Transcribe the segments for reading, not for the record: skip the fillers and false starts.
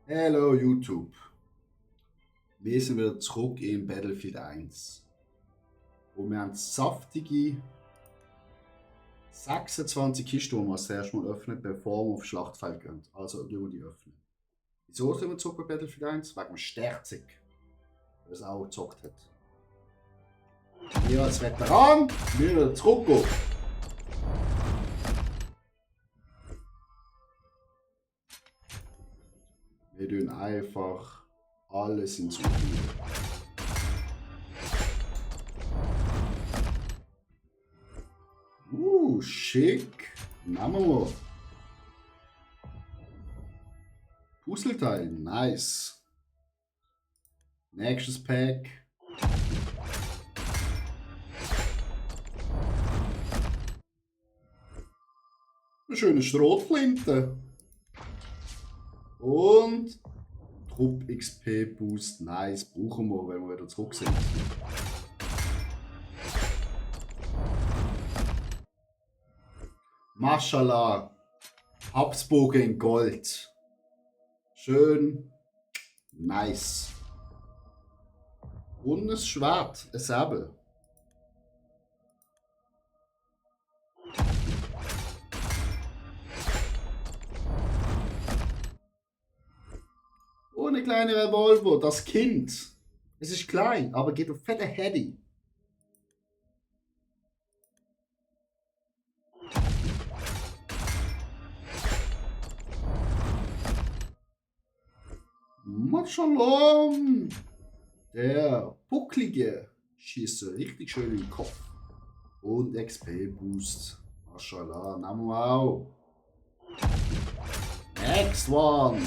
Hello YouTube. Wir sind wieder zurück in Battlefield 1. Und wir haben saftige 26 Kisten, die wir das erste Mal öffnen, bevor wir aufs Schlachtfeld gehen. Also tun wir die öffnen. Wieso sind wir zurück bei Battlefield 1? Wegen dem Sterzig. Der es auch gezockt hat. Wir als Veteran, wir wieder zurückgehen. Wir tun einfach alles hinzufügen. Schick. Nehmen wir. Puzzleteil, nice. Nächstes Pack. Eine schöne Schrotflinte. Und Trupp XP Boost, nice. Brauchen wir, wenn wir wieder zurück sind. Maschallah. Habsburger in Gold. Schön. Nice. Und ein Schwert, ein Säbel. Und eine kleine Revolver, das Kind. Es ist klein, aber geht auf fette Heady. Maschallah. Der Bucklige schießt richtig schön in den Kopf. Und XP Boost. Maschallah, nehmen wir auch. Next one.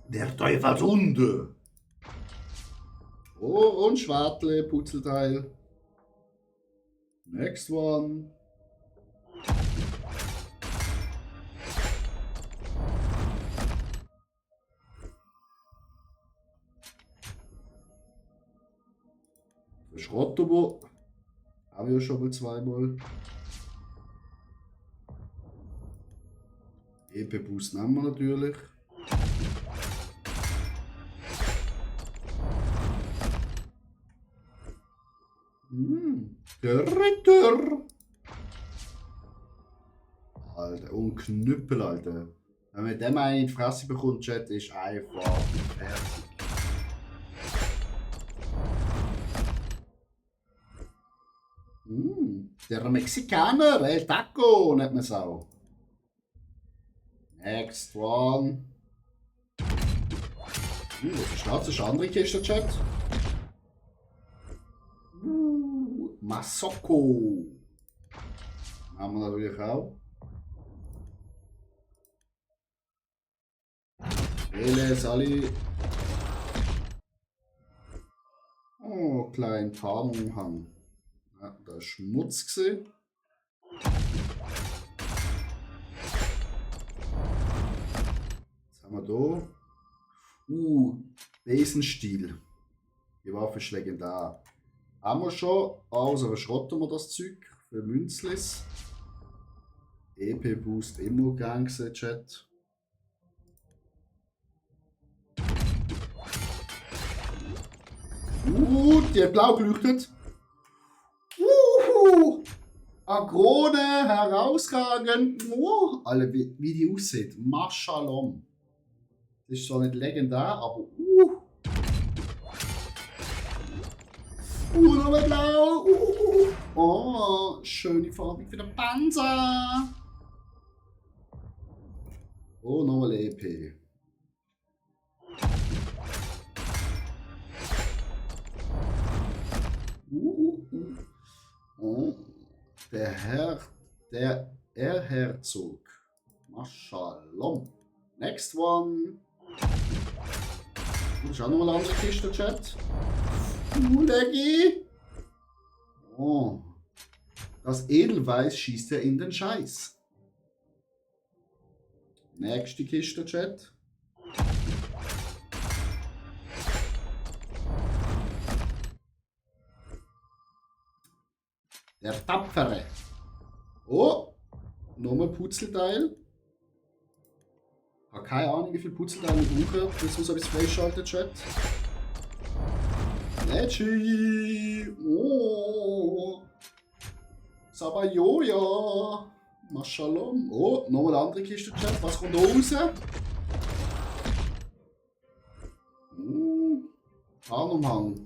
Der Teufelshunde. Oh, und Schwertle, Putzelteil. Next one. Schrottobo. Haben wir schon mal zweimal. EP-Boost nehmen wir natürlich. Der Ritter. Alter, und Knüppel, Alter. Wenn man dem einen in die Fresse bekommt, Chat, ist einfach fertig. Der Mexikaner, El Taco, nennt man es auch. Next one. Was ist das? Das ist eine andere Kiste, Chat. Masoko. Haben wir natürlich auch. Hele, Sally. Oh, klein Tarnumhang. Ja, da ist Schmutz gesehen. Was haben wir da? Besenstiel. Die Waffe ist legendär. Haben wir schon. Also verschrotten wir das Zeug für Münzlis. EP-Boost immer gern gesehen, Chat. Die hat blau geleuchtet. Agrone, herausragend. Alle, wie die aussieht. Maschallah. Das ist zwar nicht legendär, aber nochmal blau. Oh, schöne Farbe für den Panzer. Oh, nochmal EP. Oh, der Erzog. Maschallah. Next one. Das ist auch nochmal eine andere Kiste, Chat. Leggy. Oh. Das Edelweiß schießt ja in den Scheiß. Nächste Kiste, Chat. Der Tapfere. Oh, Puzzleteil. Ich habe keine Ahnung, wie viele Puzzleteile ich brauche, bis man so etwas freischaltet, Chat. Leggy! Oh! Sabayoya! Mashalom! Oh, nochmal eine andere Kiste, Chat. Was kommt da raus? Arnumhang.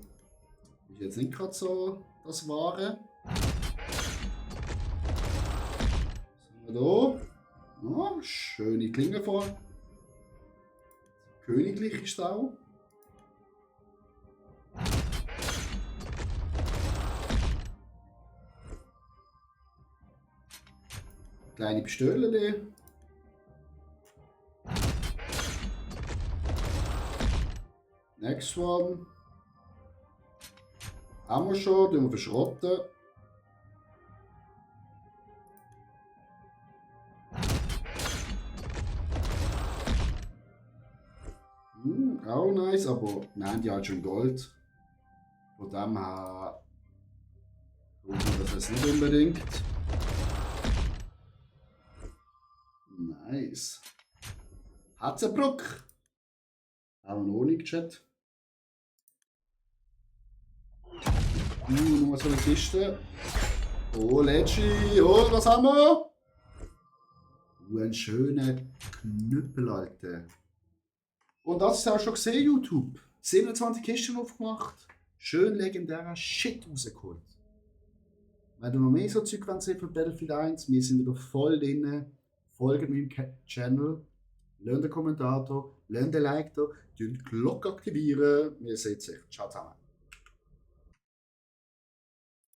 Ist jetzt nicht gerade so das Wahre. Was haben wir da? Oh, schöne Klinge vor. Königlich ist auch. Kleine Pistole. Next one. Haben wir schon, den wir verschrotten. Auch nice, aber wir haben die halt schon Gold. Von dem her brauchen wir das jetzt nicht unbedingt. Nice. Hatzebruck. Haben wir noch nicht gechattet. Nochmal so eine Kiste. Oh, Leggy. Oh, was haben wir? Ein schöner Knüppel, Alter. Und das ist auch schon gesehen, YouTube. 27 Kisten aufgemacht. Schön legendärer Shit rausgeholt. Wenn du noch mehr so Zeug sehen für Battlefield 1, wir sind wieder voll drin. Folgt meinem Channel. Lasst einen Kommentar da, lasst ein Like da, die Glocke aktivieren. Wir sehen uns. Ciao zusammen.